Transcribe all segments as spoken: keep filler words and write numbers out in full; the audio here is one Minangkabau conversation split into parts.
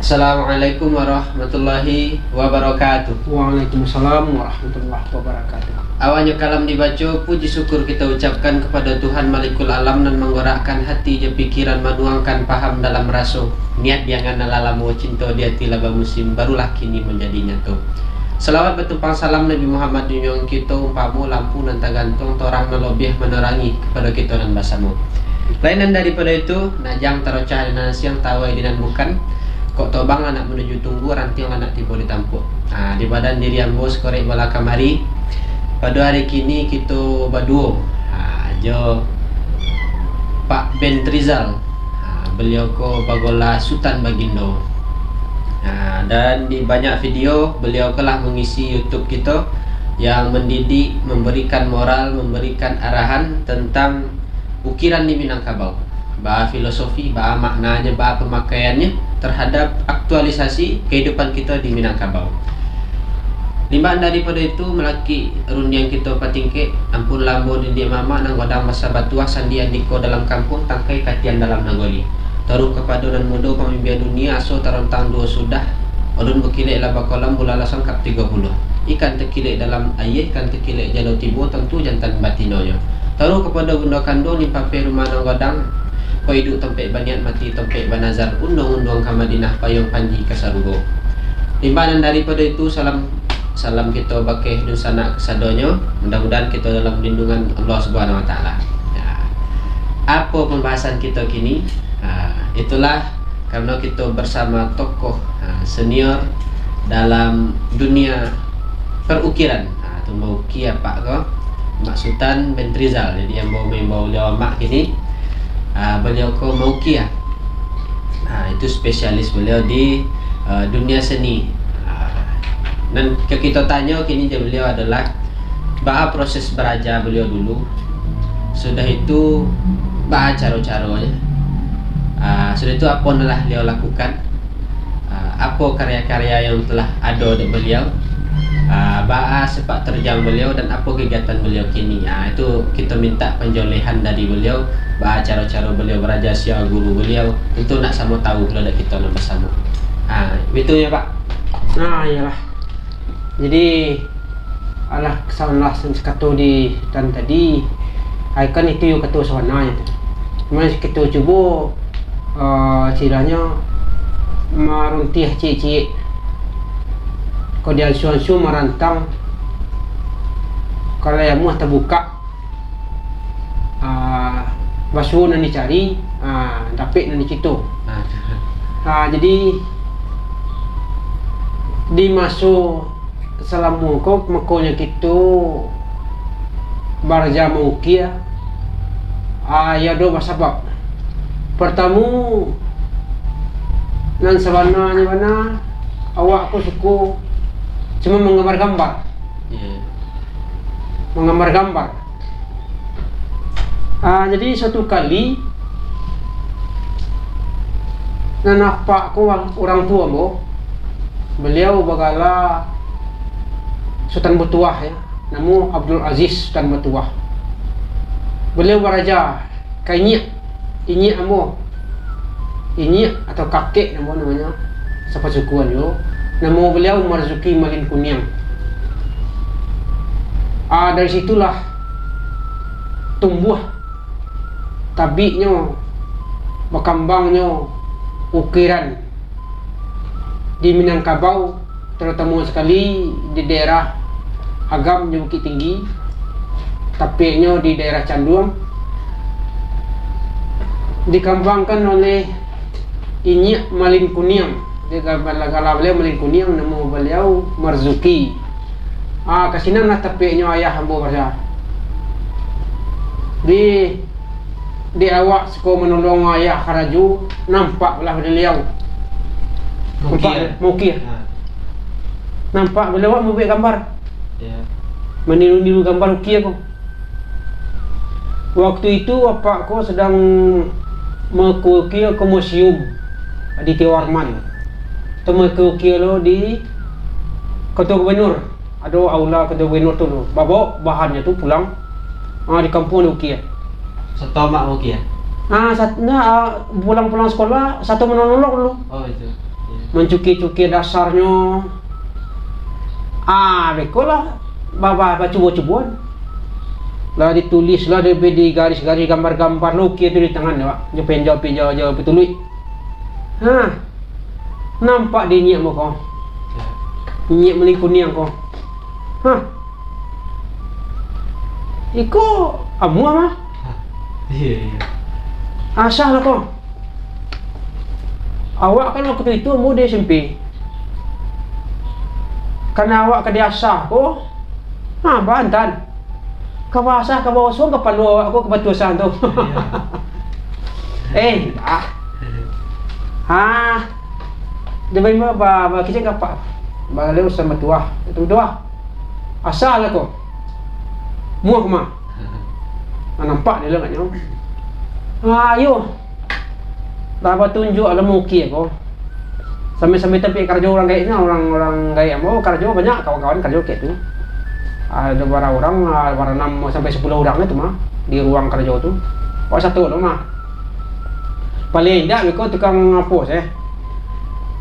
Assalamualaikum warahmatullahi wabarakatuh. Waalaikumsalam warahmatullahi wabarakatuh. Awalnyo kalam dibaco, puji syukur kita ucapkan kepada Tuhan Malikul Alam nan manggorakkan hati jo pikiran, manuangkan paham dalam raso, niat di angan nan lah lamo, cinto di ati lah bamusim, barulah kini manjadi nyato. Salawat batumpang salam Nabi Muhammad junjuangan kito, umpamo lampu nan tagantuang, torang nan lobiah manerangi kapado kito nan basamo. Lain nan daripado itu, najang tarocah di nan asiang, tawai di nan bukan, kok tobang lah nak manuju tunggu, rantiang lah nak tibo di tampuak. Ha, di badan diri ambo sakorek bala kamari, pado ari kini kito baduo, ha, jo Pak Ben Rizal. Ha, beliau ko bagola Sutan Bagindo. Ha, dan di banyak video, beliau ko lah mangisi YouTube kito yang mendidik, memberikan moral, memberikan arahan tentang ukiran di Minangkabau. Baa filosofi, baa maknanyo, baa pamakaiannyo terhadap aktualisasi kehidupan kito di Minangkabau. Limbak daripado itu, malakik rundiang kito patingkek, ampun lah ambo dindiak mamak, nan gadang basa batuah, sandi andiko dalam kampuang, tangkai katian dalam nagori. Taruih kapado nan mudo pamimpin dunia, aso tarontang duo sudah, alun bakilek lah bakolam, bulan lah sangkap tigo puluah. Ikan takilek dalam aia, ikan takilek jalo tibo, tantu jantan batinonyo. Taruih kapado bundo kanduang, limpapeh rumah nan gadang, kok iduik tampek baniat, mati tampek banazar, unduang-unduang ka Madinah, payuang panji ka sarugo. Limbak nan daripado itu, salam, salam kito bakeh dunsanak kasadonyo. Mudah-mudahan kito dalam lindungan Allah Subhanahu Wa Taala. Ya. Apo pambahasan kito kini? Ha, itulah, karano kito bersama tokoh, ha, senior dalam dunia perukiran. Ha, tu maukia apak ko, Mak Sutan Ben Rizal. Jadi, ambo maimbau baliau amak kini. Ha, baliau ko maukia. Ha, itu spesialis baliau di, eh, dunia seni. Ha, nan ka kito tanyo kini jo baliau adolah, baa proses baraja baliau dulu, sudah itu baa caro-caronyo, ah, sudah itu apo nan lah baliau lakukan, ah, apo karya-karya yang telah ado dek baliau, ah, baa sepak terjang baliau, dan apo kegiatan baliau kini. Ah, itu kito minta panjolehan dari baliau, baa caro-caro baliau baraja, sia guru baliau, tentu nak samo tahu pulo dek kito nan basamo. Ah, itu ya, Pak. Nah, iyalah. Jadi, alah, salah sakato di tan tadi, ai kan itu yo kato sabananyo tu. Cuma kito cubo, eh, istilahnyo maruntiah ciek-ciek. Kok diansua-ansua marantang, kalau yang muah tabukak, ah, basuo nan dicari, ah, dapek nan dicito. Ah. Ah, jadi, di maso salamo ko, makonyo kito baraja maukia, ah, iyo ado basabab. Partamo, nan sabananyo bana, awak ko suko cuma manggambar-gambar. Iya. Manggambar-gambar. Ah, jadi, suatu kali, nan apak ko urang tuo ambo, baliau bagala Sutan Batuah, ya, namo Abdul Aziz Sutan Batuah. Baliau baraja ka inyiak, inyiak ambo, inyiak atau kakek namo namonyo, sapasukuan juo. Namo baliau Marzuki Malin Kuniang. Ah, dari situlah tumbuah tabiknyo, bakambangnyo ukiran di Minangkabau, tarutamo sakali di daerah Agam jo Bukittinggi, tapeknyo di daerah Canduang, dikambangkan oleh Inyiak Malin Kuniang. Dia gala, gala baliau Malin Kuniang, namo baliau Marzuki. Ah, ka sinan lah tapeknyo ayah ambo baraja. Di, di awak siko manolong ayah karajo, nampak lah baliau. Nampak, maukia. Ha. Nampak baliau awak mambuek gambar. Ya. Maniru-niru gambar ukia ko. Waktu itu apak ko sadang maukia-ukia ka museum Aditya Warman. Atau maukia-ukia lo di Kantua Gubernur. Ado aula Kantua Gubernur tu lo. Babaok bahannyo tu pulang. Ah, di kampuang diukia. Sato amak maukia? Ah, sat-, nah, ah, pulang-pulang sekolah, sato manolong dulu. Oh, itu. Iya. mancukia-cukia dasarnyo. Ah, beko lah, ba-, ba-, bacubo-cuboan. Lah ditulis lah, di, digaris-garis, gambar-gambar, lukih tu di tangan, Pak. Jo penjau-penjau jo batuluik. Ha. Nampak di inyiak mo ko. Inyiak malingkuniang ko. Ha. Iko amuah mah. Iya, iya. Asah lah ko. Awak kan wakatu itu umur di S M P. Karena awak ka diasah ko, ha, bantan. Ka basah, ka baoso kapalo awak ko, ka batuasan tu. Iya. Eh, ah. Ha. Dia bari ba, ba, ba kicik kapak. Ba lewat sama tuah. Itu tuah. Asah lah ko. Muah mah. Ah, nampak dia lah agaknyo. Ah, ayo. Lah batunjuak lah mukir ko. Sambil-sambil tampek karajo urang gaek nyo, urang, urang gaek ambo karajo banyak, kawan-kawan karajo kek tu. Ado bara urang, ah, bara anam sampai sapuluah urang tu mah di ruang karajo tu. Awak satu tu mah. Paling indak beko tukang apo seh.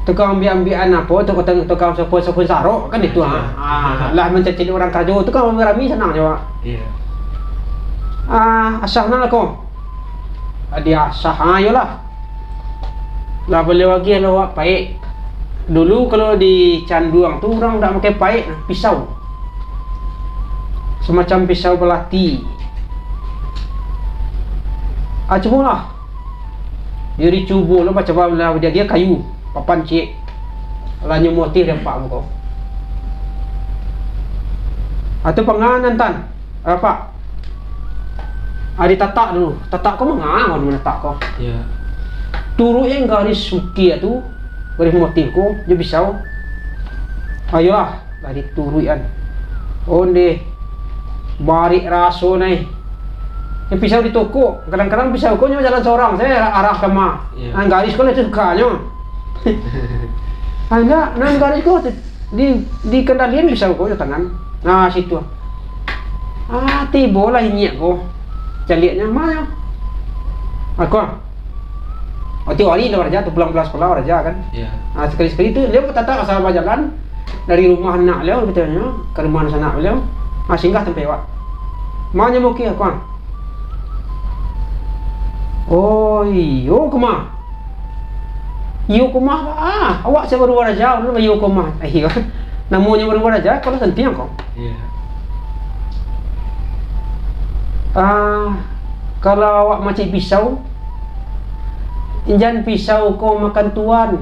Tukang ambiak-ambiakan apo, tukang, tukang sapu-sapu sarok kan itu, ha. Ah, lah mancaliak urang karajo tu kan rami-rami sanang jo, Pak. Iya. Ah, asah nah lah ko. Ah, diasah, ah, iyolah. Lah baliau agiah lah awak paek. Dulu kalau di Canduang tu urang dak makai paek, pisau. Semacam pisau balati. Ah, cubolah. Jadi cubo lo, macam lah dia, dia kayu, papan ciek. Lah nyo motih dia empak muko. Atau pangan nantan, rapak. Adi tatak dulu, tatak ko mangan, kalau manatak ko. Iya. Turuik yang garis ukir tu, garis motif ko, jo pisau. Ayolah. Lah dituruikan. Ondeh. Barek raso nai. Yang pisau ditokok. Kadang-kadang pisau ko nyo jalan sorang, seh arah kama. Iya. Nan garis ko lah tu sukanyo. Ah, indak, nan garis ko di, dikandalian pisau ko jo tangan. Nah, situ. Ah, tibolah inyiak ko. Caliaknyo, ma nyo? Ako. Oh, tiok hari lah baraja tu, pulang-pulang sakolah baraja kan. Iya. Ah, sakali-sakali tu, baliau batatak asal bajalan dari rumah anak baliau, katonyo, ka rumah sanak baliau. Ah, singgah tampek awak. Ma nyo mukir, Kuang? Oh, iyo, kama? Iyo, kama, ah, awak sia baru baraja, iyo, kama? Iyo. Namonyo baru baraja, kalau santiang ko. Iya. Ah, kalau awak macik pisau, jan pisau ko makan tuan.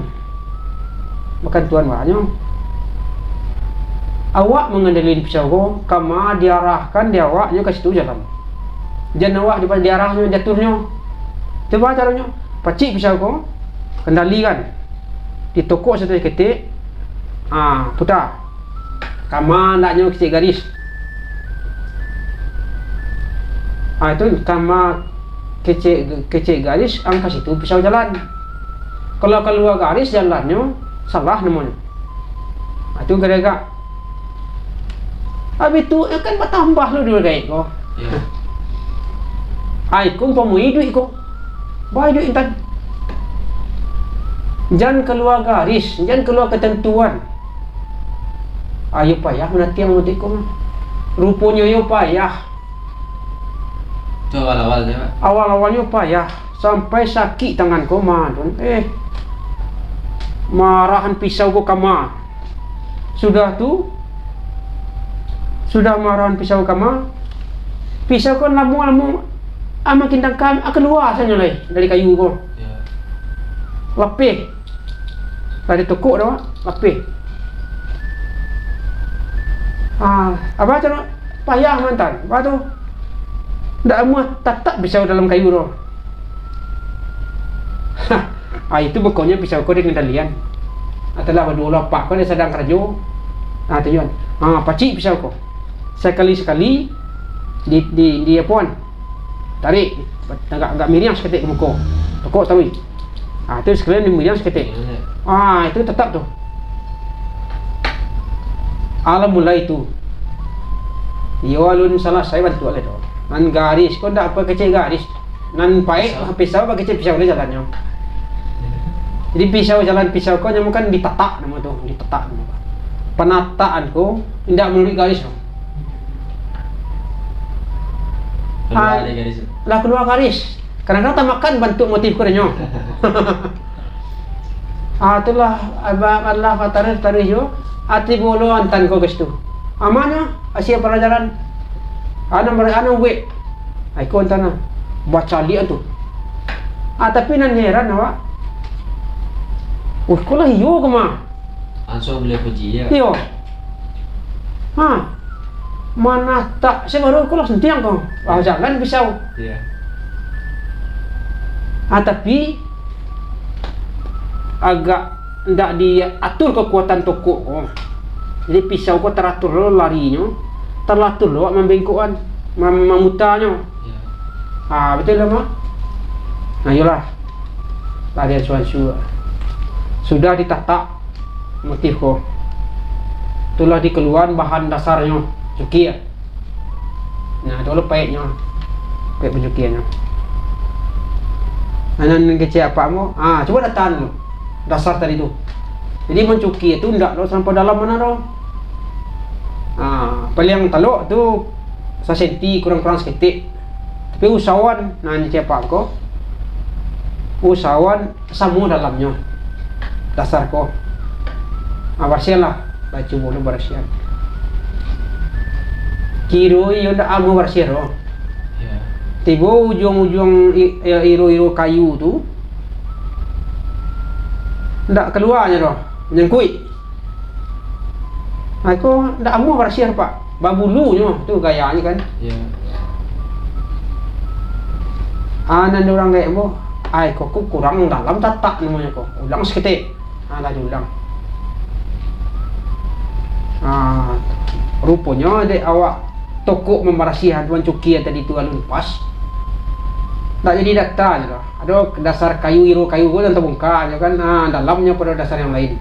Makan tuan banyak. Awak mangandalian pisau ko, kama diarahkan di awak, nyo ka situ jalan. Jan awak di, diarahnyo, jatuahnyo. Cubo caronyo, pacik pisau ko, kendalikan. Ditokok satu ketek, ah, puta. Kama andaknyo kecek garis. Ah, itu kama kecek, kecek garis, ang ka situ pisau jalan. Kalau kalua garis jalannyo, salah namonyo. Ah, itu gagak. Habis tu, eh, kan batambah lo duo gaek ko. Iya. Ai, ko umpamo iduik ko. Ba iduik intan. Jan kalua garis, jan kalua katantuan. Ayo payah manatiang mudik ko mah. Ruponyo yo payah. Tu awal-awal tu, Pak. Awal-awalnyo payah, sampai sakik tangan ko mah tu. Eh, marahan pisau ko kama. Sudah tu, sudah marahan pisau kama, pisau ko lamo-lamo, ah, makin dangkam, ah, kalua sajo lai dari kayu ko. Ya. Lapeh. Lah ditokok tu, lapeh. Ah, apa tu? Payah mantan. Apa tu? Ndak amuah tatap pisau dalam kayu tu. Ah, itu pokoknyo pisau ko dikendalian. Atalah baduo lapak ko dia sadang karajo. Ah, tujuan. Ah, pacik pisau ko. Sakali-sakali di, di, di apoan. Tarik, agak, agak miriang saketek ka muko. Tokok taruih. Ah, tu sakalian miriang saketek. Ah, itu tatap tu. Alah mulai tu. Iyo, alun salasai bantuak lai tu. Nan garis ko ndak apa kecek garis. Nan paek pisau, pisau bakecek pisau lai jalannyo. Jadi pisau, jalan pisau ko namo kan ditatak namo tu, ditatak namo. Penatakan ko indak manuruik garis tu. Kalua Ah, dari garis tu. Lah kalua garis. Kadang-kadang tamakan bantuak motif ko nyo. Ah, itulah, abah Allah fatarih tarih yo. Ati bolo antan ko ke situ. Amanyo, asia pelajaran. Anu, anu wek. Ai ko antan ah. Bacaliak tu. Ah, tapi nan heran awak. Wah, ko lah iyo ko mah. Langsung boleh puji ya. Iyo. Ha. Mana tak, saya baru ko lah sentiang ko. Ah, jalan pisau. Iya. Ah, tapi agak ndak diatur kekuatan tokok ko. Jadi pisau ko taratur lo larinyo, taratur lo mambengkokan, mam-, mamutanyo. Iya. Ah, betul lah, Mak? Nah, iyolah. Larian suansu. Sudah ditatak motif ko. Itulah dikaluan bahan dasarnyo, cukia. Nah, tu lo paiknyo. Paik pancukiannyo. Nah, nan kecek apak mo, ah, cubo datahan dulu. Dasar tadi tu. Jadi mancukia tu ndak lo sampai dalam mano do. Ah, paliang talok tu sasenti kurang-kurang saketek. Tapi usahoan, nah, ni kecek apak ko. Usahoan samo dalamnyo. Dasar ko. Ah, barasiah lah. Baco bulu barasiah. Kiro iyo ndak amuah barasiah doh. Ya. Tibo ujuang-ujuang i-, ya, iro-iro kayu tu ndak kaluanyo doh, manyangkuik. Ha, iko ndak amuah barasiah, Pak. Babulunyo tu gayanyo kan. Ya. Ah, nan urang gaek ambo, ai, ko, ko kurang dalam tatak namonyo ko. Ulang saketek. Ah, lah diulang. Ah, ruponyo dek awak tokok mambarasiahan tu, mancukia tadi tu alun pas. Ndak jadi data je lah. Ado dasar kayu, iro kayu ko nan tabongka je kan. Ah, dalamnyo pado dasar yang lain.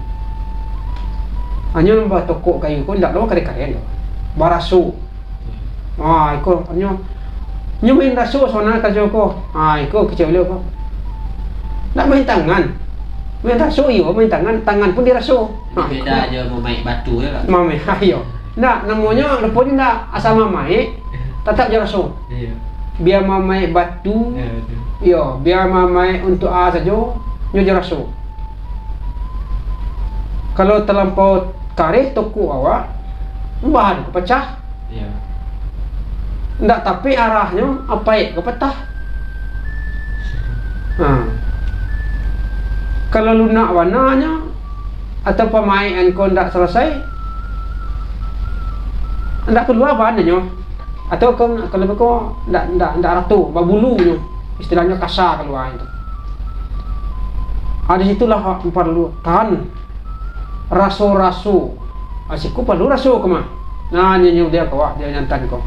Hanyo batokok kayu ko ndak lo karen-karen tu. Baraso. Ha, iko, nyo, nyo main raso soalnyo karajo ko. Ha, iko kecek baliau ko. Ndak main tangan. Main raso iyo, main tangan, tangan pun diraso. Ha, Beda iko. Aja mamaik batu ya, Kak? Mamaik, ha, iyo. Ndak, namonyo ruponyo ndak asal mamaik, tatap jo raso. Iya. Bia mamaik batu, Ya, betul. iyo, bia mamaik untuak a sajo, nyo jo raso. Kalau talampau kareh tokok awak, bahan ko pacah. Iya. Ndak tapi arahnyo, apaik ko patah. Ha. Kalau lunak bananyo, atau pamaikan ko ndak salasai, ndak kalua bananyo. Atau ko, kalau ko ndak, ndak, ndak rato, babulunyo. Istilahnyo kasa kalua itu. Ah, di situlah parlu tahan. Raso-raso. Ah, siko parlu raso ko mah. Nah, nyo, nyo dia ko, dia nyantan ko.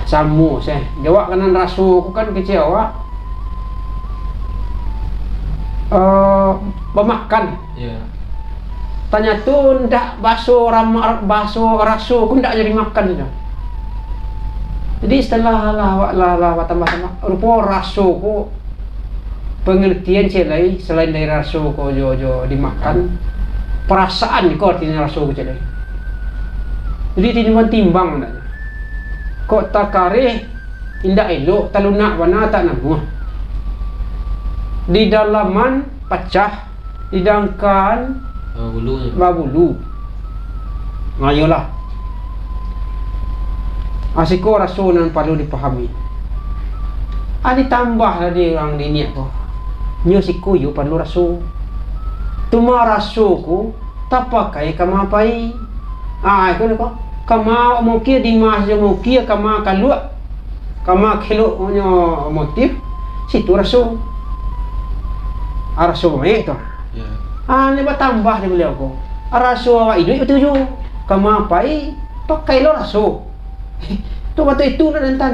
Samo seh. Jawab kanan raso ko kan kecek awak. Eh, bamakan. Ya. Tanyato ndak baso rama-, baso raso ko ndak jadi makan tu. Jadi setelah lah, lah, lah, lah, batambah-tambah, rupo raso ko Pangartian ciek lai, salain dari raso ko jo, jo dimakan, parasaan ko artinyo raso ko ciek lai. Jadi, timbang-timbang ndak. Kok takareh, indak elok, talunak bana, tak namuah. Di dalaman pacah, di dangkan Babulu. babulu. Ha, iyolah. Ah, siko raso nan paralu dipahami. Ah, ditambah tadi urang niniak ko. Nyo siko iyo paralu raso. Cuma raso ko tapakai kama pai. Ah, iko nyo ko. Kama maukia, dima sajo maukia, kama kaluak. Kama keloknyo motif, situ raso. Ah, raso baik tu. Ya. Ah, ni batambah di baliau ko. Ah, raso awak iduik batua juo. Kama pai, pakai lo raso. Tu bantuak itu nak nantan.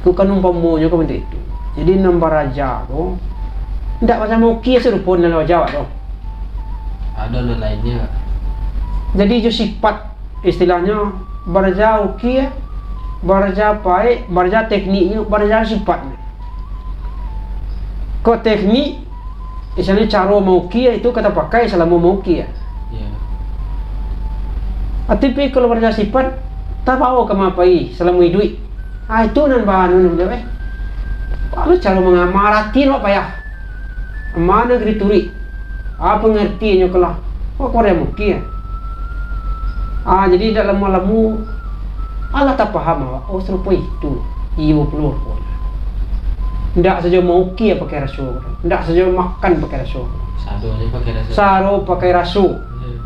Ku kan umpamonyo ko bantuak itu. Jadi, nan baraja ko, ndak macam maukia sarupo nan baraja awak tu. Ado nan lainnyo. Jadi, jo sipat, istilahnyo, baraja ukia, baraja paek, baraja tekniknyo, baraja sipatnyo. Kok teknik, misalnyo caro maukia itu ka tapakai salamo maukia. Iyo. Tapi kalau baraja sipat, tabawo ka ma pai salamo iduik. Ah, itu nan ba-, anu, nan baliau, eh. Kalau caro manga-, marati lo payah. Mano ka dituruik? Apo ngartinyo ko lah? Kok korang maukia? Ah, jadi indak lamo-lamo, alah tapaham awak. Oh, sarupo itu. Iyo pulo ruponyo. Indak sajo maukia pakai raso. Indak sajo makan pakai raso. Sado ajo pakai raso. Saro pakai raso. Iyo.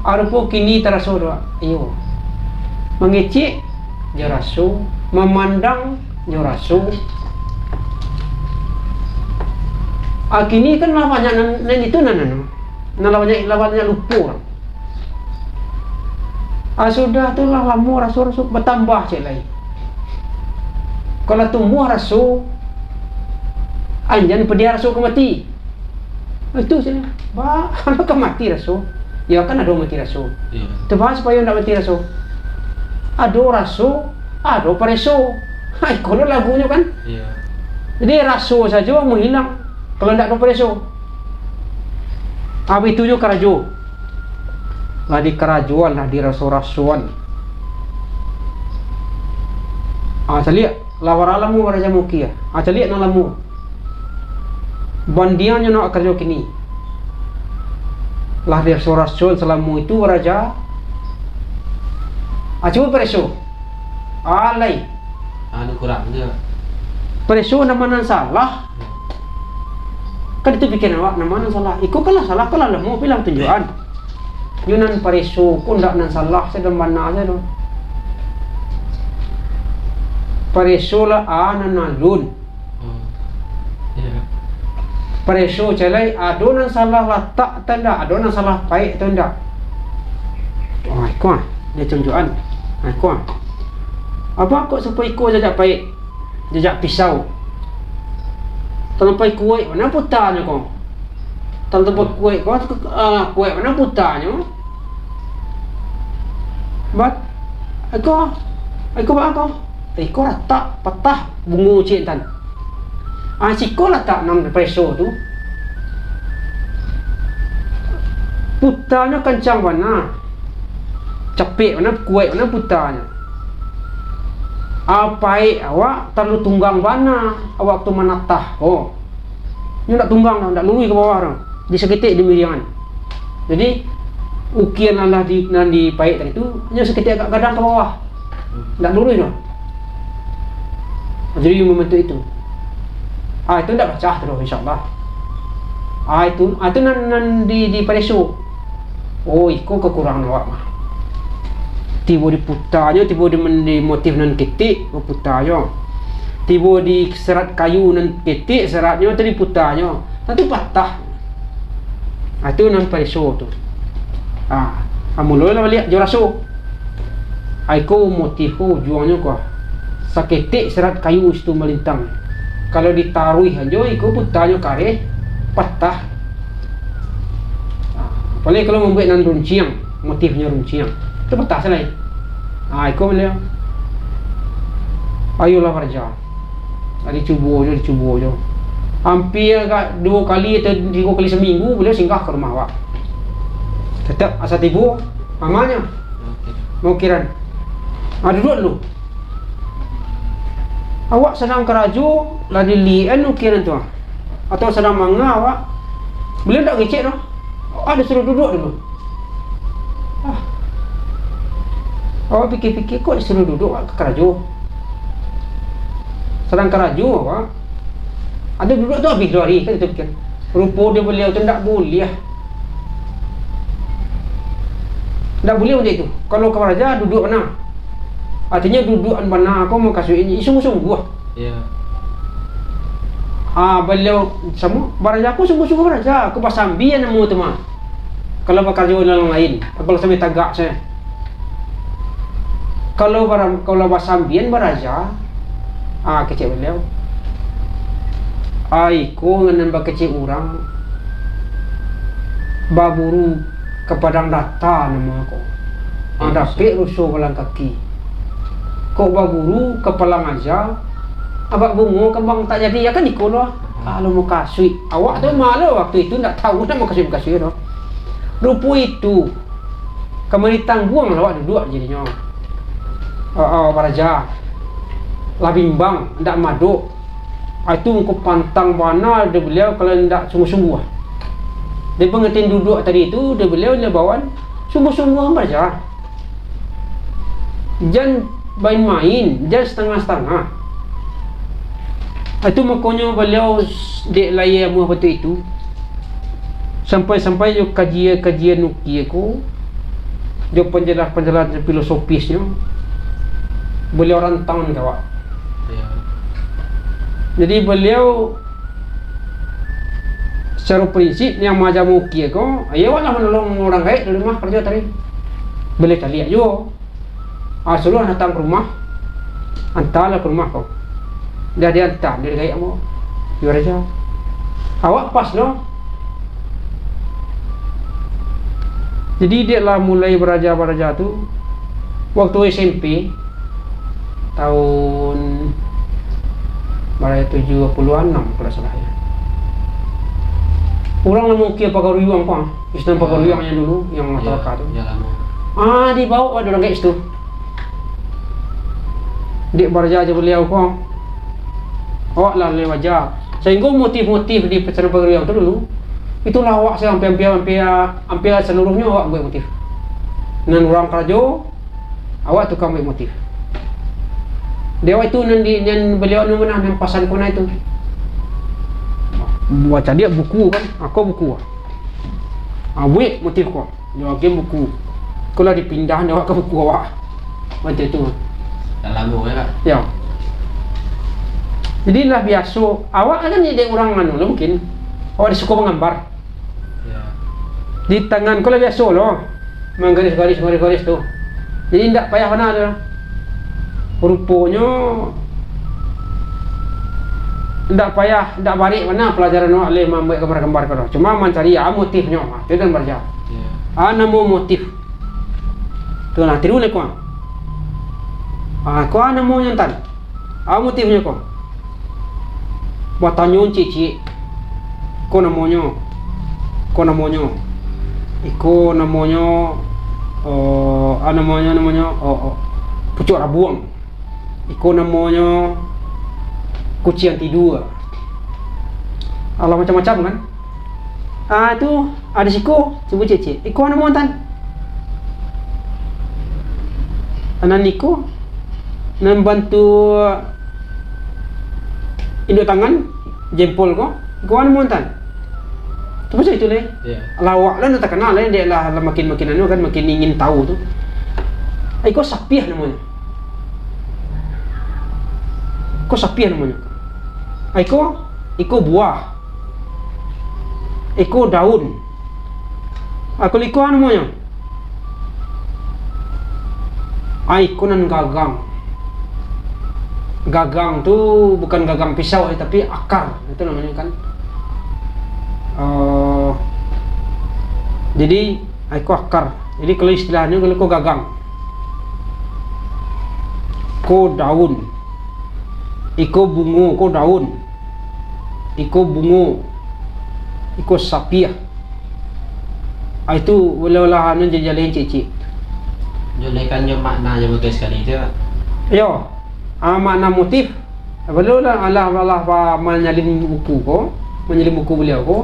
Arupo kini taraso doh, iyo. Mangecek jo raso, mamandang jo raso. Ah, kini kan lah banyak nan, nan itu nan anu. Nan lah banyak, lah banyak lupo urang. Ah, sudah tu lah lamo raso-raso batambah ciek lai. Kalau tumbuah raso, anjan padiah raso ka mati. Itu sajo. Ba, ka mati raso. Yo kan ado mati raso. Iyo. Tapi supayo ndak mati raso. Ado raso, ado pareso. Hai, kono lagunyo kan? Iyo. Jadi raso sajo manghilang kalau ndak ado pareso. Abih tu jo karajo. Lah dikarajoan, lah diraso-rasoan. Ah, caliak, lah bara lamo baraja maukia. Ah, caliak nan lamo. Bandiangnyo nan awak karajo kini. Lah diraso-rasoan salamo itu baraja. Ah, cubo pareso. Alai. Anu kurang tu. Pareso nan ma nan salah. Kan itu pikiran awak, nan ma nan salah. Iko kan lah salah, kan lah lamo, tapi lah tunjuakan. Yo nan pareso ko ndak nan salah, sajo nan bana sajo. Pareso lah, ah, nan alun. Hmm. Iyo. Pareso caliak, ado nan salah latak atau indak, ado nan salah paek atau indak. Oh, iko ah, dia tunjuakan. Ah, iko ah. Apo kok sarupo iko jajak paek? Jajak pisau. Talampau kuaik bana putanyo ko. Talampau kuaik ko, ah, kuaik bana putanyo. Bat, iko, iko baa ko? Iko ratak, patah, bungo ciek intan. Ah, siko latak nan pareso tu. Putanyo kancang bana. Capek bana, kuaik bana putanyo. Ah, paek awak talalu tunggang bana, awak tu manatah ko. Nyo ndak tunggang doh, ndak luruih ka bawah doh. Di saketek di miriangan. Jadi, ukian nan lah di, nan di paek tadi tu, nyo saketek agak gadang ka bawah. Ndak luruih doh. Jadi, membentuk itu. Ah, itu ndak pacah tu doh, insyaallah. Ah, itu, ah, itu nan, nan di, di pareso. Oh, iko kakurangan awak mah. Tibo diputanyo, tibo di men-, di motif nan ketek, baputanyo. Tibo di serat kayu nan ketek, seratnyo tu diputanyo. Tantu patah. Ah, tu nan pareso tu. Ah, ah, mulo lah baliak jo raso. Ah, iko motif ko ujuangnyo ko. Saketek serat kayu situ malintang. Kalau ditaruih anjo iko putanyo kareh, patah. Ah, apalagi kalau mambuek nan runciang, motifnyo runciang. Tu patah se lai. Ah, iko baliau. Ayolah baraja. Ah, dicubo jo, dicubo jo. Ampia agak duo kali atau tigo kali saminggu, baliau singgah ka rumah awak. Tetap asa tibo, amanyo. Oke. Maukiran. Ah, duduak dulu. Awak sadang karajo, lah diliek-an ukiran tu. Atau sadang manga awak. Baliau ndak kecek doh. Awak disuruah duduak dulu. Ah. Awak pikir-pikir, kok disuruah duduak, awak ka karajo. Sadang karajo awak. Ado duduak tu abih duo hari, kan itu pikir. Rupo di baliau tu ndak buliah. Ndak buliah macam itu. Kalau ka baraja, duduak bana. Artinyo, duduak bana ko mukasuiknyo sungguah-sungguah. Iyo. Ah, baliau samo baraja ko sungguah-sungguah baraja. Ko basambia namo tu mah. Kalau bakarajo dalam lain, kalau sambil tagak sajo. Kalau bara-, kalau basambian baraja, ah, kecek baliau. Ah, iko nganan bakecek urang baburu ka padang data namo ko. Ah, dapek ruso balang kaki. Kok baburu ka palang aja, abak bungo kambang tak jadi, ya kan iko lo. Kalau mukasuik, awak tu malu waktu itu ndak tahu nak mukasuik-mukasuik tu. Rupo itu, kamari tangguang lah awak duduak jadinyo. Ah, ah, baraja. Lah bimbang, ndak madok. Ah, itu mangko pantang bana dek baliau kalau ndak sungguah-sungguah. Di pangertian duduak tadi tu, dek baliau lah bawaan sungguah-sungguah baraja. Jan main-main, jan satangah-satangah. Itu makonyo baliau dek lai amuah batua itu, sampai-sampai jo kajian-kajian ukia ko, jo panjelasan-panjelasan filosofisknyo, baliau rantang ka awak. Iyo. Jadi baliau sacaro prinsip, nan maaja ukia ko, iyo awak lah manolong urang gaek di rumah karajo tadi. Baliau caliak juo. Ah, suruah datang ka rumah, antalah ka rumah ko. Dah dianta, dah digaek ambo. Iyo raja. Awak pas lo. Jadi, dek lah mulai baraja-baraja tu, waktu S M P, tahun bara, tujuah puluah anam, kalau dak salah, yo. Urang lah maukia Pagaruyuang ko, ah. Islam Pagaruyuang nan dulu, nan, yo, masyarakat tu. Yo, lamo. Ah, dibaok dek urang gaek situ. Dek baraja jo baliau ko. Awak lah lai baraja. Sahinggo motif-motif di pesantren Pagaruyuang tu dulu, itulah awak sa-, ampia, ampia, ampia, ampia saluruahnyo awak buek motif. Nan urang karajo, awak tukang buek motif. Dek awak itu nan di, nan baliau anu mah, nan pasan ko nah itu. Baco dek buku kan, ako buku. Ah, buek motif ko. Di bagian buku. Ko lah dipindah dek awak ka buku awak. Macam tu. Dah lamo yo, Kak? Yo. Jadi lah biaso, awak kan dek urang anu lah mungkin. Awak disuko manggambar. Yo. Di tangan ko lah biaso lo. Manggaris-garis, garis-garis tu. Jadi ndak payah bana tu. Ruponyo ndak payah, ndak barek bana palajaran awak lai mambuek gambar-gambar ko tu. Cuma mancari, ah, motifnyo. Ah, tu nan baraja. Yo. Ah, namo motif. Tu lah, tiru lai ko. Ah, ko namonyo, Tan. Ah, motifnyo ko. Batanyo ciek-ciek. Ko namonyo. Ko namonyo. Iko namonyo, oh, ah, namonyo, namonyo, oh, oh, pucuak rabuang. Iko namonyo kuciang tidua. Alah, macam-macam kan. Ah, tu, ado siko, cubo ciek-ciek. Iko namo, Tan? Nan iko, nan bantuak induak tangan, jempol ko, iko namo, Tan? Tapi itu lai. Iyo. Lah awak lah nan takana lai, dek lah, lah makin-makin anu kan, makin ingin tahu tu. Iko sapiah namonyo. Iko sapiah namonyo. Ah, iko, iko buah. Iko daun. Ah, kalau iko namonyo. Ah, iko nan gagang. Gagang tu bukan gagang pisau, eh, tapi akar. Itu namonyo kan. Eh, jadi, ah, iko akar. Jadi, kalau istilahnyo, kalau iko gagang. Ko daun. Iko bungo, ko daun. Iko bungo. Iko sapiah. Ah, itu boleh lah anu, jaleh ciek-ciek. Jalehkan jo maknanyo bagai sakali tu. Yo. Ah, makna motif. Balun lah, alah, alah, pa, manyalin buku ko, manyalin buku baliau ko,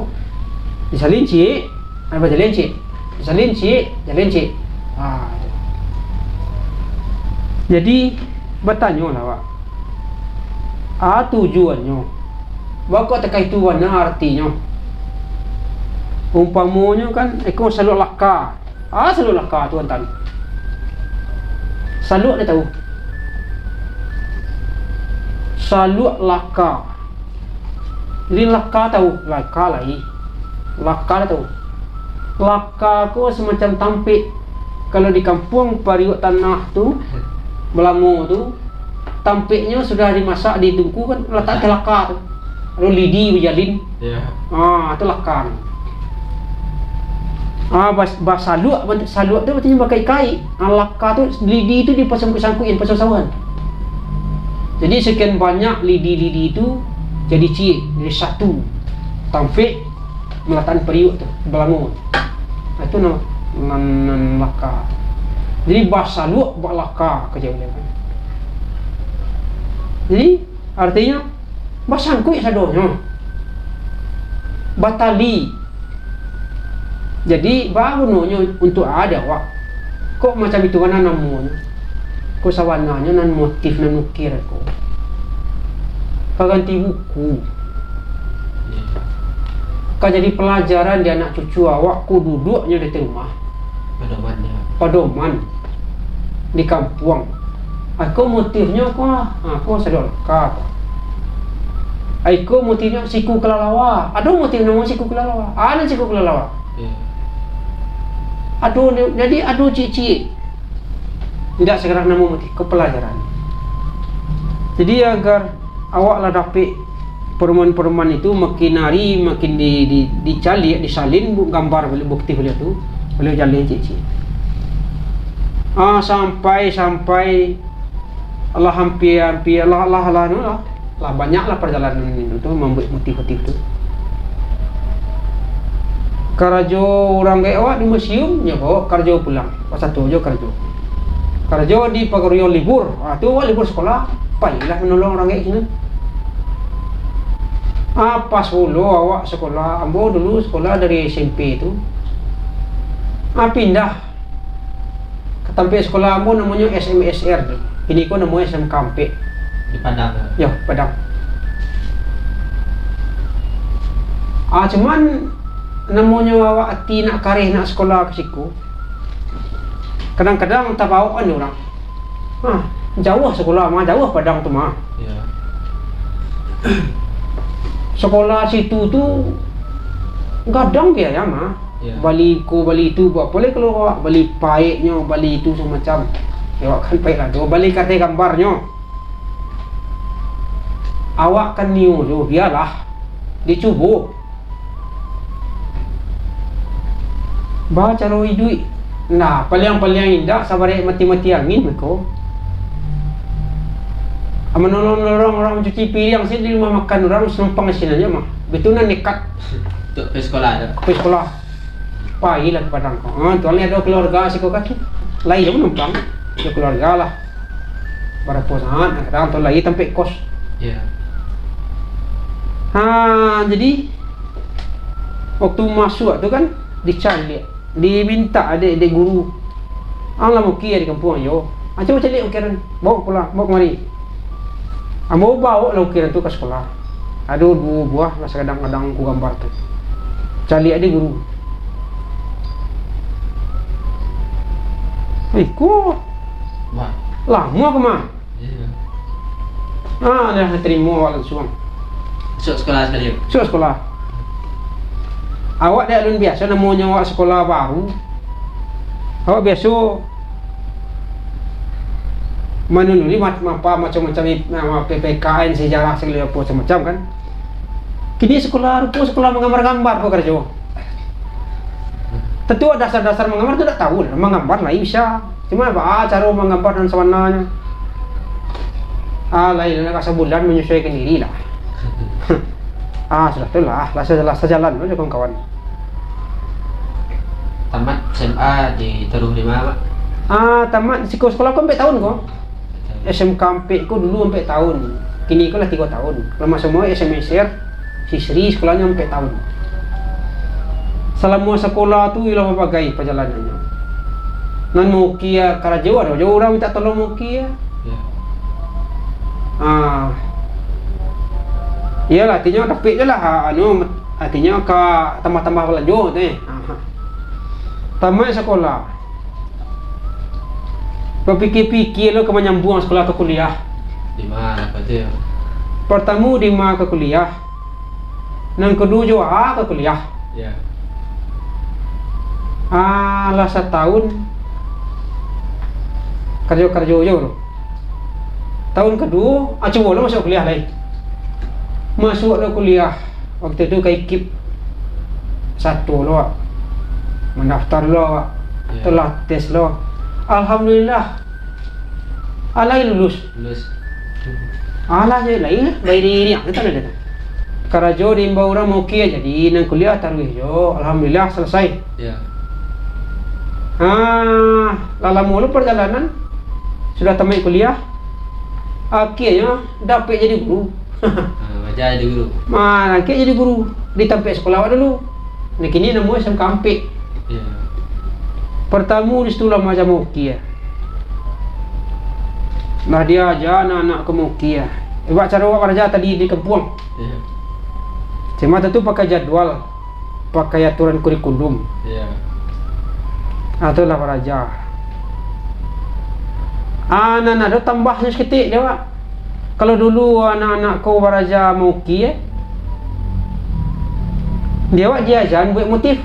disalin ciek, ah, bajaleh ciek, disalin ciek, jaleh ciek. Ah, tu. Jadi, batanyolah awak, ah, tujuannyo, baa kok takah itu bana artinyo. Umpamonyo kan, iko saluak laka. Ah, saluak laka tu, Tan. Saluak ndak tahu. Saluak laka. Jadi laka tahu, laka lai. Laka ndak tahu. Laka ko semacam tampek. Kalau di kampuang pariuak tanah tu, balamo tu, tampeknyo sudah dimasak, ditungku kan, latak ka laka tu. Lalu lidi bajalin. Iyo. Ah, tu laka. Ah, bas-, basaluak, bantuak saluak tu, artinyo bakaik-kaik. Ah, laka tu, lidi tu dipasangkuik-sangkuik, dipasang sauhan. Jadi, sekian banyak lidi-lidi tu, Jadi ciek, jadi satu. Tampek malatakan pariuak tu, balango. Nah, itu nan, nan, nan laka. Jadi basaluak bak laka ka jauah kan. Jadi artinyo basangkuik sadonyo. Batali. Jadi, baa gunonyo untuak ado awak? Kok macam itu bana namonyo? Kok sabananyo nan motif nan ukir ko ka ganti buku. Ka jadi palajaran di anak cucu awak ko duduaknyo di rumah. Padoman di kampuang. Iko motifnyo ko, ah, ko sadonyo ka. Iko motifnyo siku kalalawa. Ado motif namo siku kalalawa. Ado siku kalalawa. Ado, jadi ado ciek-ciek. Indak sakarang namo motif, ko palajaran. Jadi agar awak lah dapek perumahan-perumahan itu makin hari makin di, di, dicaliak, disalin bu-, gambar baliau, bukti baliau tu, baliau jaleh ciek-ciek. Ah, sampai, sampai lah hampir, hampir lah, lah, lah, anu lah, lah banyak lah perjalanan itu tu, mambuek motif-motif tu. Karajo urang gaek awak di museum, nyo bawa karajo pulang. Pas satu jo karajo. Karajo di pagawaian libur. Ah, tu awak libur sekolah, pailah manolong urang gaek sinan. Ah, pas pulo awak sekolah, ambo dulu sekolah dari S M P tu. Ah, pindah ka tampek sekolah ambo namonyo S M S R tu. Kini ko namonyo S M K ampek. Di Padang. Yo, Padang. Ah, cuman namonyo awak ati nak kareh nak sekolah ka siko, kadang-kadang tabaok kan urang. Ah, jauah sekolah mah, jauah Padang tu mah. Ya. Sekolah situ tu gadang biaya mah. Ya. Bali ko, bali tu, buat apo lai kalau awak bali paiknyo, bali itu samacam. Ya, awak kan paik lah tu, bali kareh gambarnyo. Awak kan nio tu, bialah. Dicubo. Ba caro iduik. Nah, paliang-paliang indak sabarek mati-mati angin beko. Manolong-nolong urang mancuci piriang sajo di rumah makan urang, manumpang di sinan ajo mah. Bitu nan nekat. Untuak pai sekolah tu. Pai sekolah. Pailah ka Padang ko. Ah, tu lai ado keluarga siko kan. Lai jo manumpang. Ado keluarga lah. Barapo saat, kadang tu lai tampek kos. Ya. Ha, jadi, waktu masuak tu kan, dicaliak, dimintak dek, dek guru. Ang lah maukia di kampuang, yo. Ah, cubo caliak ukiran, baok pulang, baok kamari. Ambo baok lah ukiran tu ka sekolah. Ado duo buah lah sagadang-gadang ku gambar tu. Caliak dek guru. Iko. Wah. Lamo ka mah? Iyo. Ah, lah tarimo awak lansuang. Masuak sekolah sakali. Masuak sekolah. Awak dek alun biaso, namonyo awak sekolah baru. Awak biaso manunuri mat-, mapa macam-macam i-, ma-, P P K N, sejarah, sagalo apo macam kan. Kini sekolah rupo sekolah manggambar-gambar ko karajo. Tantu dasar-dasar manggambar tu dak tahu lah, manggambar lai bisa. Cuma baa caro manggambar nan sabananyo. Ah, lai lah ka sabulan manyasuaikan diri lah. Ah, sudah tu lah, lah sa-, lah sajalan tu jo kawan-kawan. Tamat S M A ditaruih di ma, Mak? Ah, tamat siko sekolah ko ampek tahun ko. S M K ampek ko dulu ampek tahun. Kini ko lah tigo tahun. Lah masuak S M S R, sisri sekolahnyo ampek tahun. Salamo sakolah tu iyolah babagai pajalanannyo. Nan maukia karajo, ado jo urang minta tolong maukia. Ya. Ah. Iyolah, artinyo dapek je lah, anu, artinyo ka tambah-tambah balanjo tu, eh. Ah. Tamat sakolah. Bapikia-pikia lo ka manyambuang sakolah ka kuliah. Di ma ka tu? Partamo di ma ka kuliah. Nan kaduo jo a ka kuliah. Ya. Ah, lah satahun karajo-karajo jo tu. Tahun kaduo, ah, cubo lo masuak kuliah lai. Masuak lo kuliah. Waktu tu ka ikip sato lo, wak. Mandaftar lo, wak. Ya. Tu lah tes lo. Alhamdulillah. Alai lulus. Lulus. Alah je lai, bairing-iring, kata dia tu. Karajo diimbau urang maukir, jadi nan kuliah taruih jo. Alhamdulillah, salasai. Ya. Ah, lah lamo lo parjalanan, sudah tamaik kuliah, akhianyo dapek jadi guru. Ah, baraja jadi guru. Ma, akhianyo jadi guru di tampek sakolah awak dulu. Nah, kini namonyo S M K ampek. Ya. Partamo di situ lah baraja maukir. Lah diaja anak-anak ko maukir. Ibarat caro awak baraja tadi di kampuang. Ya. Cuma tantu pakai jadwal, pakai aturan kurikulum. Ya. Ah, tu lah baraja. Anak-anak tu tambahnyo saketek dek awak. Kalau dulu anak-anak ko baraja maukir, dek awak diaja buek motif.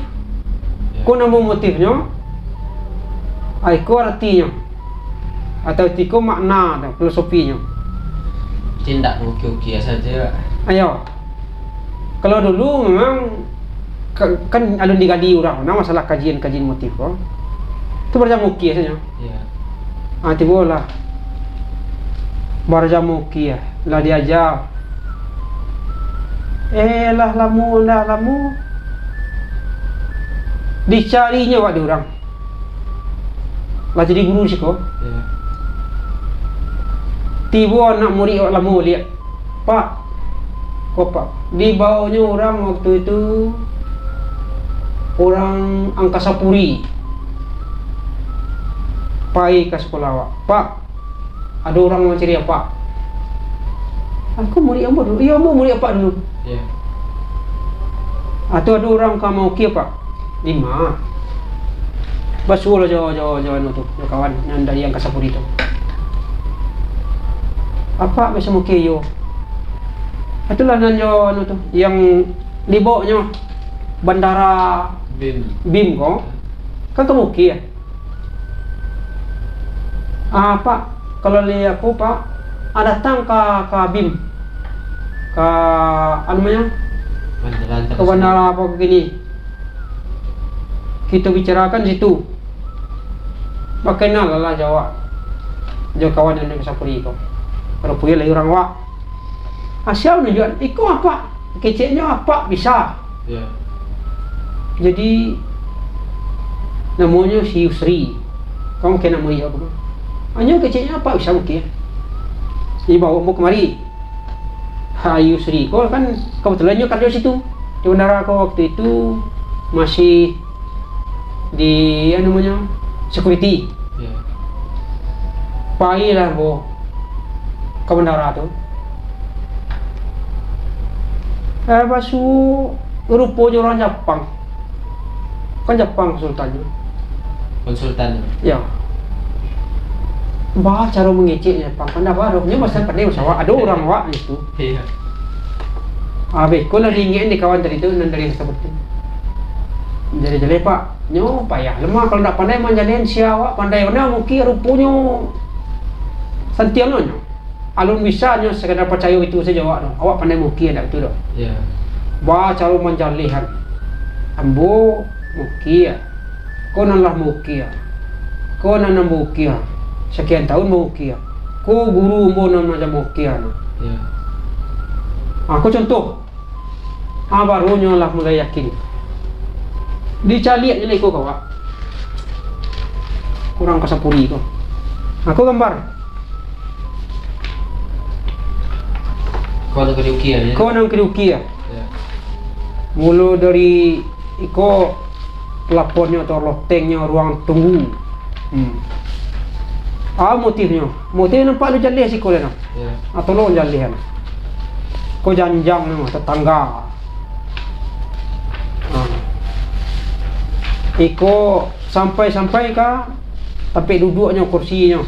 Ya. Ko namo motifnyo, ah, iko artinyo. Atau iko makna tu, filosofinyo. Jadi ndak maukir-ukir sajo, Pak. Iyo. Kalau dulu memang ka-, kan alun digali urang, nah, masalah kajian-kajian motif ko. Tu baraja maukir sajo. Iya. Ah, tibolah. Baraja maukir, lah diaja. Eh, lah lamo, lah lamo. Dicarinyo awak dek urang. Lah jadi guru siko. Iya. Tibo anak murid awak lamo liak. "Pak," ko, "Pak, dibaonyo urang waktu itu, urang Angkasa Puri, pai ka sakolah awak. Pak, ado urang mancari Apak." Aku murid ambo dulu. Iyo, ambo murid Apak dulu. Iya. Ah, tu ado urang ka maukir, Pak. Di ma? Basuo lah jo, jo, jo anu tu, jo kawan nan dari Angkasa Puri tu. Apak bisa maukir iyo. Itulah nan jo anu tu, yang dibaonyo bandara BIM. BIM ko. Kan ka maukir. Ah, Pak, kalau liek aku, Pak, ah, datang ka, ka BIM. Ka, anu namonyo? Bandara ka bandara apo kini? Kito bicarakan situ. Bakenal lah jo awak. Jo kawan nan di Angkasa Puri ko. Ruponyo lai urang awak. Ah, sia nunjuak, iko Apak. Keceknyo Apak bisa. Ya. Jadi, namonyo si Yusri. Ko mungkin anak murid aku. Hanyo keceknyo Apak bisa mungkin. Jadi, bao ambo kamari. Ha, Yusri ko kan kebetulan nyo karajo situ. Di bandara ko waktu itu masih di, anu namonyo, security. Ya. Pailah ambo ka bandara tu. Eh, basuo, ruponyo urang Japang. Kan Japang konsultannyo. Konsultan. Ya. Ba caro mangecek Japang. Pandai ba, nyo bahasa pandai bahasa awak. Ado urang awak di situ. Iya. Abih, ko lah diingek ni kawan tadi tu, nan dari Angkasa Puri. Jadi jaleh, Pak. Nyo payah lemah kalau ndak pandai manjaleh, sia awak pandai bana maukir ruponyo. Santiang nyo. Alun bisa nyo sakadar pacayo itu sajo awak tu. Awak pandai maukir, ndak itu doh. Iya. Ba caro manjalehan. Ambo maukir. Ko nan lah maukir. Ko nan ambo ukir. Sakian tahun maukir. Ko guru ambo nan aja maukir. Iya. Ha, ko contoh. Ha, barunyo lah mulai yakin. Dicaliak je lah iko ka awak. Urang Angkasa Puri ko. Ha, ko gambar. Ko nan ka diukir, ya? Ko nan ka diukir. Ya. Mulo dari iko pelaponnyo atau lotengnyo, ruang tunggu. Hmm. Ah, motifnyo. Motif nampak tu jaleh siko lah, nah. Ya. Ah, tolong jaleh, nah. Ko janjang tu, tatangga. Ah. Iko sampai-sampai ka tampek duduaknyo, kursinyo.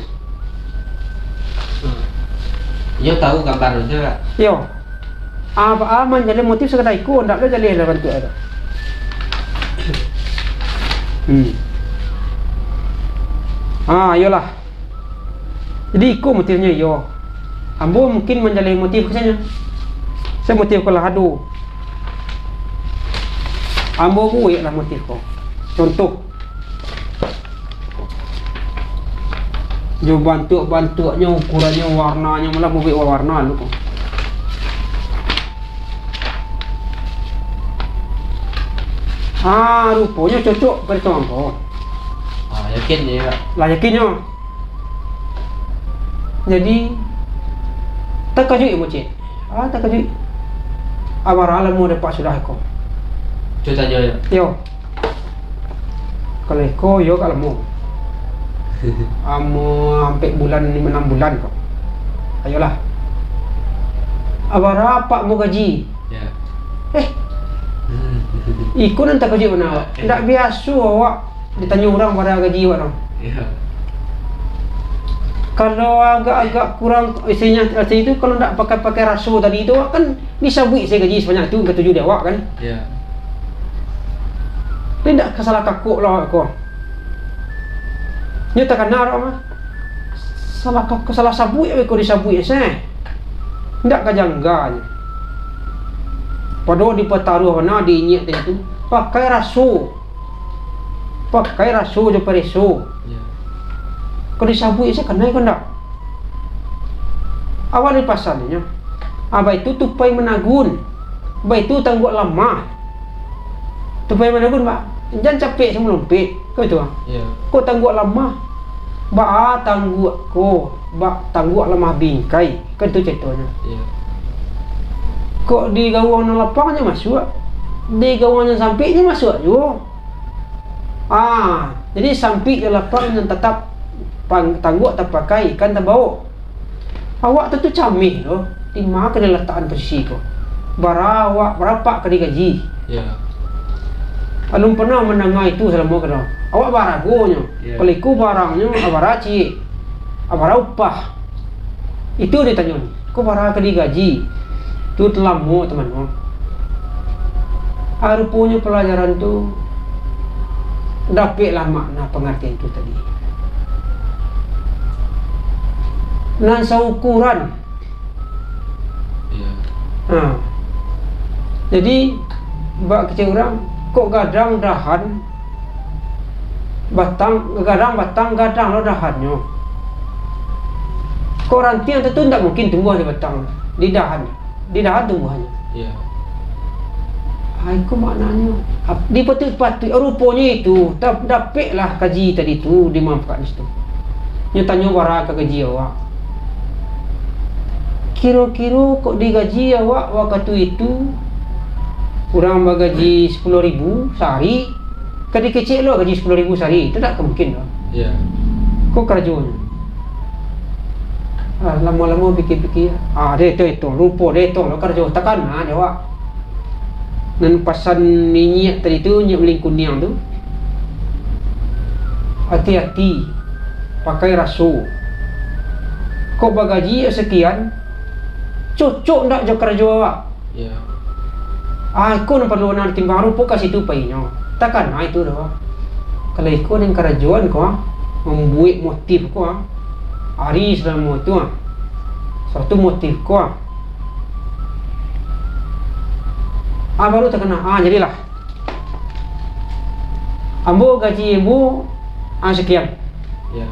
Hmm. Iyo tahu gambar tu, Pak? Iyo. Ah, Pak, ah, manjaleh motif sakadar iko, ndak lo jaleh lah bantuak tu. Hmm. Ah, iyolah. Jadi iko motifnyo iyo. Ambo mungkin manjaleh motif ko sajo. Sa motif ko lah ado. Ambo buek lah motif ko. Contoh. Jo bantuak-bantuaknyo, ukurannyo, warnanyo, malah buek warna lu ko. Ah, ruponyo cocok pado tu mangko. Ah, yakin je, Pak? Lah, yakinnyo. Jadi, takajuik ambo, cek. Ah, takajuik. Abara lamo dapek sudah ko? Cubo tanyo, yo. Yo. Kalau iko, yo, agak lamo. Amo ampek bulan, limo anam bulan ko. Ayolah. Abara apak ambo gaji? Ya. Eh. Iko nan takajuik bana awak. Eh. Ndak biaso awak ditanyo urang bara gaji awak tu. Ya. Kalau agak-agak kurang, istilahnya, arti itu, kalau ndak pakai-pakai raso tadi tu, awak kan disabuik se gaji sabanyak tu, katuju di awak kan. Ya. Tapi ndak ka salah kakok lah awak ko. Nyo takana awak mah. Salah kakok, salah sabuik awak ko disabuik se. Ndak ka jangga nyo. Padahal dipataruah bana di inyiak tadi tu, pakai raso. Pakai raso jo pareso. Ya. Ko disabuik se kanai ko ndak? Awak di pasar nyo. Ah, baitu tupai managun. Baitu tangguak lamah. Tupai managun, Pak. Jan capek samo lompek. Ko itu, ah. Ya. Kok tangguak lamah? Baa tangguak ko, bak tangguak lamah bingkai. Kan tu caritonyo. Ya. Kok di gawang nan lapang nyo masuak, di gawang nan sampik nyo masuak juo. Ah, jadi sampik jo lapang nan tatap pang-, tangguak tapakai, ikan tabawok. Awak tu, tu cameh lo, dima ka dilatakan posisi ko? Bara awak, bara apak ka digaji? Ya. Alun pernah mandanga itu salamo ko do. Awak baragonyo, Ya. Kalau iko barangnyo, abara ciek, abara upah. Itu ditanyo, ko bara ka digaji? Tu talamo, teman, oh. Ah, ruponyo palajaran tu dapeklah makna pangartian tu tadi. Nan saukuran. Iya. Ha. Jadi, bak kecek urang, kok gadang dahan, batang, gadang batang, gadang lo dahannyo. Kok rantiang tu, tu ndak mungkin tumbuah di batang, di dahan, di dahan tumbuahannyo. Iya. Ha, iko maknanyo. Ap-, dipatuik-patuik, ruponyo itu, ta-, dapeklah gaji tadi tu, dimanfaatkan situ. Nyo tanyo bara ka gaji awak. Kiro-kiro kok digaji awak wakatu itu, urang bagaji sapuluah ribu sahari, ka dikecek lo gaji sapuluah ribu sahari, itu dak ka mungkin doh. Iya. Ko karajonyo. Ah, lamo-lamo pikia-pikia, ah, dietong-etong, rupo dietong lo karajo, takana di awak. Nan pasan inyiak tadi tu, inyiak malingkuniang tu, ati-ati, pakai raso. Kok bagaji sakian, cocok ndak jo karajo awak? Ya. Ah, iko nan paralu nan timbang, rupo ka situ painyo. Takana itu doh. Kalau iko nan karajoan ko, ah, mambuek motif ko, ah, ari salamo tu, ah, suatu motif ko, ah. Ah, baru takana. Ah, jadilah. Ambo gaji ambo, ah, sakian. Ya.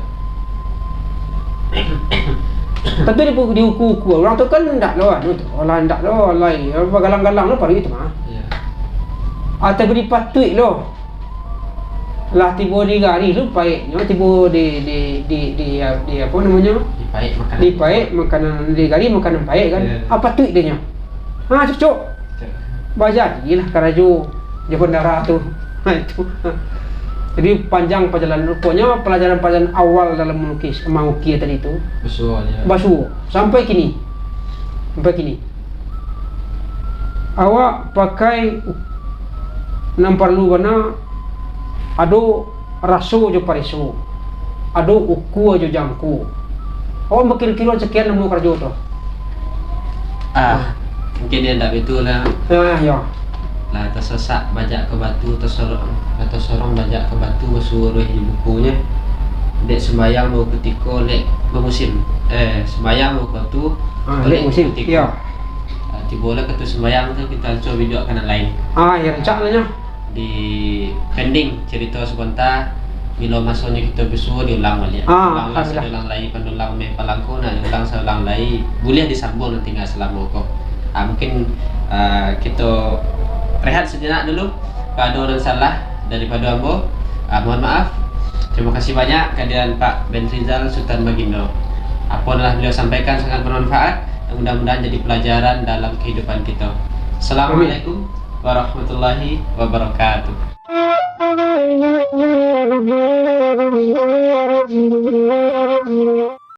Tapi di, diuku-uku, urang tu kan ndak lo, anu tu, lah ndak lo, lah, bagalang-galang lo paruik tu mah. Ya. Atau dipatuik lo. Lah tibo di garih tu paiknyo, tibo di, di, di, di, di apo namonyo? Dipaik makanan. Dipaik makanan, di garih makanan paik kan. Ya. Apo patuik dinyo? Ha, cocok. Cocok. Bajadilah karajo jo bandara tu. Ha, itu. Jadi, panjang pajalanan. Ruponyo, palajaran-palajaran awal dalam malukis, mangukir tadi tu. Basuo, ya. Basuo. Sampai kini. Sampai kini. Awak pakai nan paralu bana, ado raso jo pareso, ado ukua jo jangko. Awak bakiro-kiro sakian lamo karajo tu? Ah, mungkin dia ndak betul lah. Ah, yo. Lah tasasak bajak ka batu, tasorong, lah tasorong bajak ka batu, basuo rueh di bukunyo. Dek sumbayang baru kutiko, dek bamusim. Eh, sumbayang baru kuatu, Ah, dek musim. Kutiko. Yo. Ah, tibo lah katu sumbayang tu, kita cubo biduak ka nan lain. Ah, yo, rancak lah nyo. Di pending carito sabanta, bilo masonyo kito basuo diulang baliak. Ah, ulang lah, alhamdulillah. Saulang lai pandulang meh palangko, nak diulang saulang lai, buliah disambuang nan tingga salamo ko. Ah, mungkin, ah, kito rehat sajenak dulu. Kalau ado nan salah daripado ambo, ah, mohon maaf. Tarimo kasih banyak kehadiran Pak Benrizal Sutan Bagindo. Apo nan lah baliau sampaikan sangat bermanfaat, dan mudah-mudahan jadi pelajaran dalam kehidupan kito. Assalamualaikum warahmatullahi wabarakatuh.